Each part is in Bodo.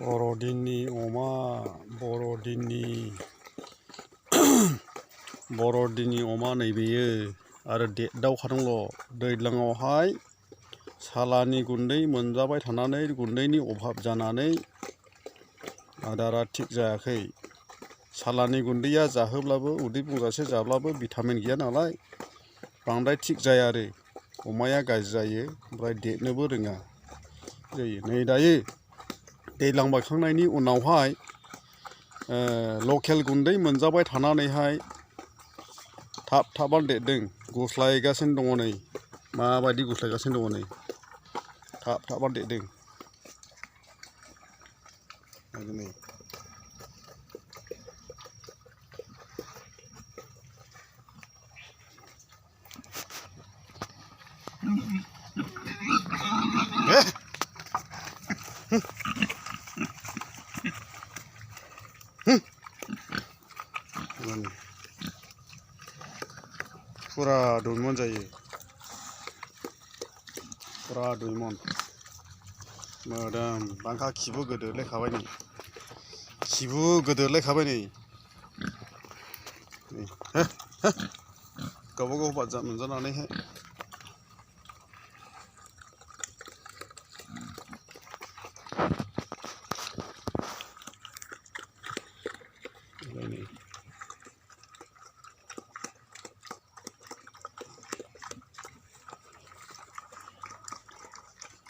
बर'दिननि अमा बर'दिननि अमा नैबेयो आरो देरदावखा दंल'। दैज्लाङावहाय सालानि गुन्दै मोनजाबाय थानानै गुन्दैनि अभाब जानानै आदारा थिग जायाखै। सालानि गुन्दैया जाहोब्लाबो उदै बुंजासे जाब्लाबो भिटामिन गैया नालाय बांद्राय थिग जाया आरो अमाया गाज्रि जायो, ओमफ्राय देरनोबो रोङा जायो। नै दायो दैज्लां बायखांनायनि उनावहाय लकेल गुन्दै मोनजाबाय थानानैहाय थाब थाबानो देरदों, गुस्लायगासिनो दङ नै। माबायदि गुस्लायगासिनो दङ नै, थाब थाबानो देरदों। नै फुरा 2 मन जायो, फुरा 2 मन। मोदोम बांखा खिबु गोदोरलायखाबाय नै, खिबु गोदोरलायखाबाय नै। गावबागाव बाजा मोनजानानैहाय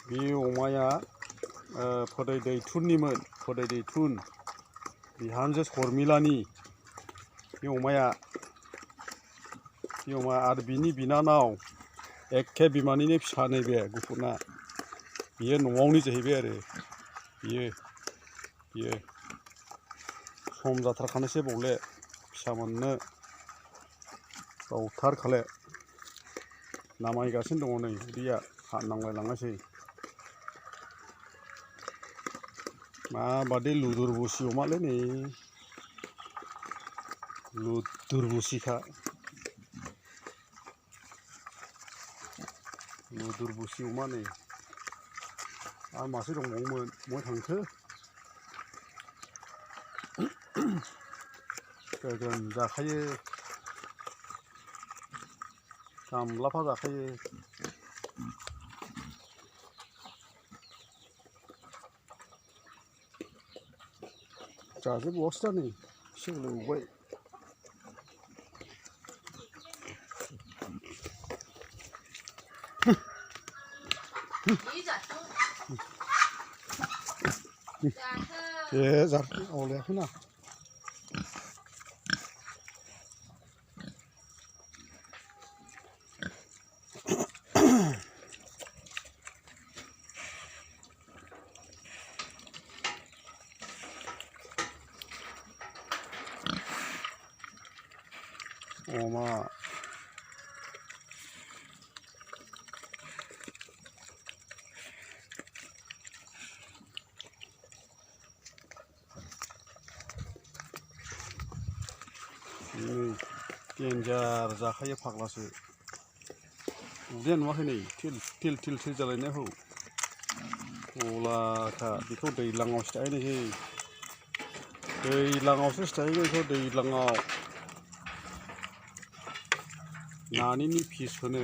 बे अमाया फोदै दैथुननिमोन, फोदै दैथुन बिहामजो शर्मिलानि बे अमाया आरो बिनि बिनानाव एखे बिमानिनो फिसा नैबे गुफुरना, बियो न'आवनो जाहैबाय आरो बियो सम जाथारखानोसै बावले फिसा मोननो, बावथारखाले नामायगासिनो दङ नै। उदैया हाननांलाय लाङासै। माबादि लुदुरबुसि अमालै नै, लुदुरबुसिखा, लुदुरबुसि अमा नै। आरो मासे दंबावोमोन, बहाय थांखो? गोगोम जाखायो, गामलाफा जाखायो। जाजोबबावासै दा नै, एसे गोलावबाय। जाथों आवलायाखैना। अमा डेन्जार जाखायो फाग्लासो। उदैया नुवाखै नै, थिल थिल जालायनायखौ। गलाखा बेखौ दैज्लाङावसो सिथाहैनोसै, दैज्लाङावसो सिथाहैगोन बेखौ, दैज्लाङाव नानिनि फिस होनो।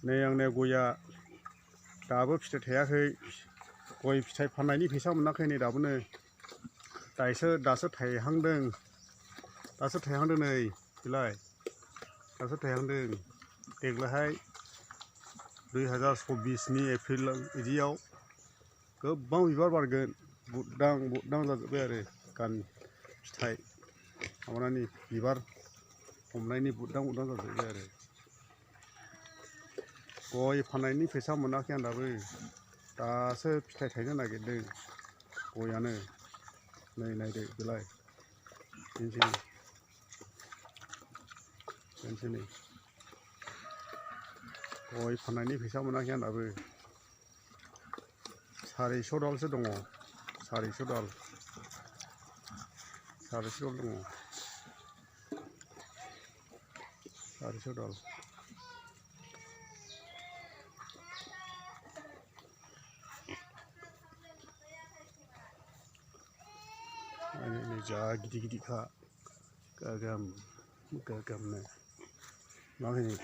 नै आंना गया दाबो फिथाइ थायाखै, गय फिथाइ फाननायनि फैसा मोनाखै नै दाबोनो। दासो थायहांदों, नै बेलाय दासो थायहांदों। देग्लायहाय 2024नि एप्रिल बिदियाव गोबां बिबार बारगोन, बुददां जाजोब्बाय आरो फिथाइ माबानानै बिबार हमनायनि बुददां जाजोब्बाय आरो। गय फाननायनि फैसा मोनाखै आं दाबो, दासो फिथाइ थायनो नागिरदों गयानो। नै नायदो बेलाय, बेनोसै नै, गय फाननायनि फैसा मोनाखै आं दाबो। 400 दालसो दङ, 400 दाल दङ। 400 दाल ini जा गिदिर-गिदिरखा गोगोमनो मा होनो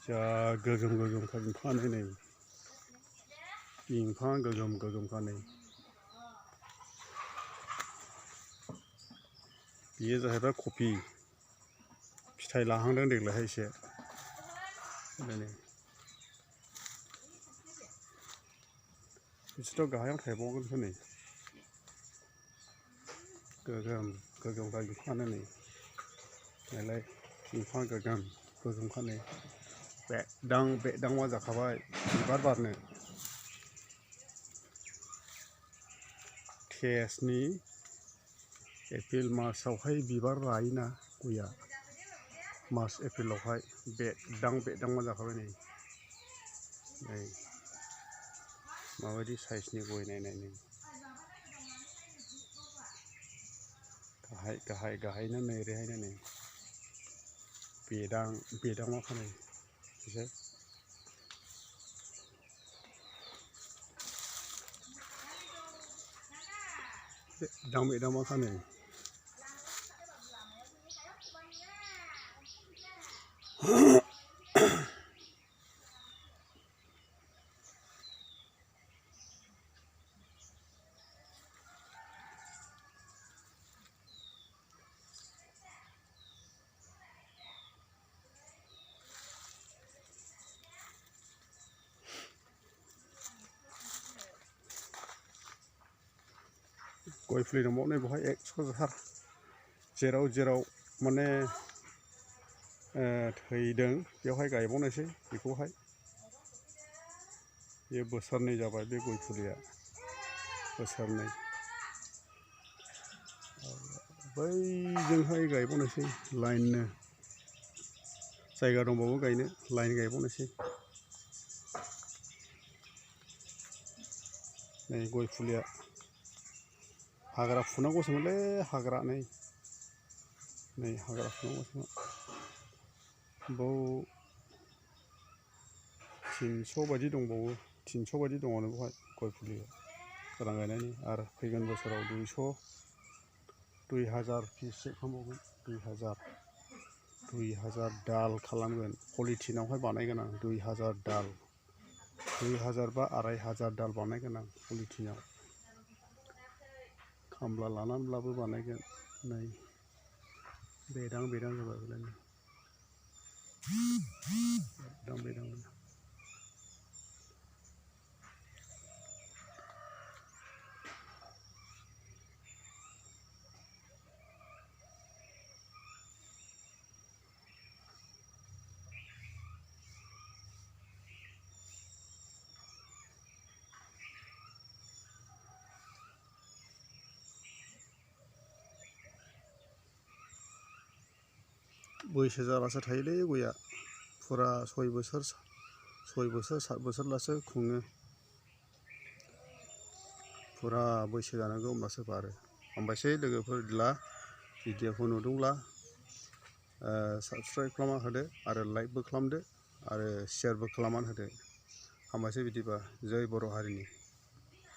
जा गोगोमखा बिफाङानो नै बिफां गोगोमखा नै बेयो जाहैबाय कफि फिथाइ लाहांदों देग्लायहाय एसे नै बिसोरथ' गाहायाव थायबावगोनसो नै गोगोमखा बिफाङानो नै नालाय बिफां गोगोमखा नै बेदांवा जाखाबाय बिबार बारनो टेसनि एप्रिल मासावहाय बिबार रायोना गया मार्च एप्रिलावहाय बेदांवा जाखाबाय नै माबायदि साइजनि गय नायनाय नै गाहायनो नै ओरैहायनो नै बेदांवाखा नै एसे बेदांवाखा नै गय फुलि दंबावो बेवहाय 100 थार जेराव माने थैदों बेवहाय गायबावनोसै बेखौहाय बे बोसोरनै जाबाय बे गय फुलिया बोसोरनै बैजोंहाय गायबावनोसै लाइननो जायगा दंबावो गायनो लाइन गायबावनोसै नै गय फुलिया हाग्रा फुनांगौसोमोनलै हाग्रा नै हाग्रा फुनांगौसोमोन बाव 300 बायदि दंबावो 300 बायदि दङनो बेवहाय गय फुलिया गोदान गायनायनि आरो फैगोन बोसोराव 2000 पिससो खालामबावगोन 2000 दाल खालामगोन पलिथिनावहाय बानायगोन आं 2000 दाल 2000 बा 2500 दाल बानायगोन आं पलिथिनाव खामला लानानैब्लाबो बानायगोन नै बेदां जाबाय बेदां बैसो जाबासो थायोलै गया फुरा 6 बोसोर 7 बोसोरलासो खुङो फुरा बैसो जानांगौ होमब्लासो बारो हामबायसै लोगोफोर भिडिअखौ नुदोंब्ला साबस्क्राइब खालामना होदो आरो लाइकबो खालामदो आरो शेयारबो खालामनानै होदो हामबायसै बिदिबा जय बर' हारिनि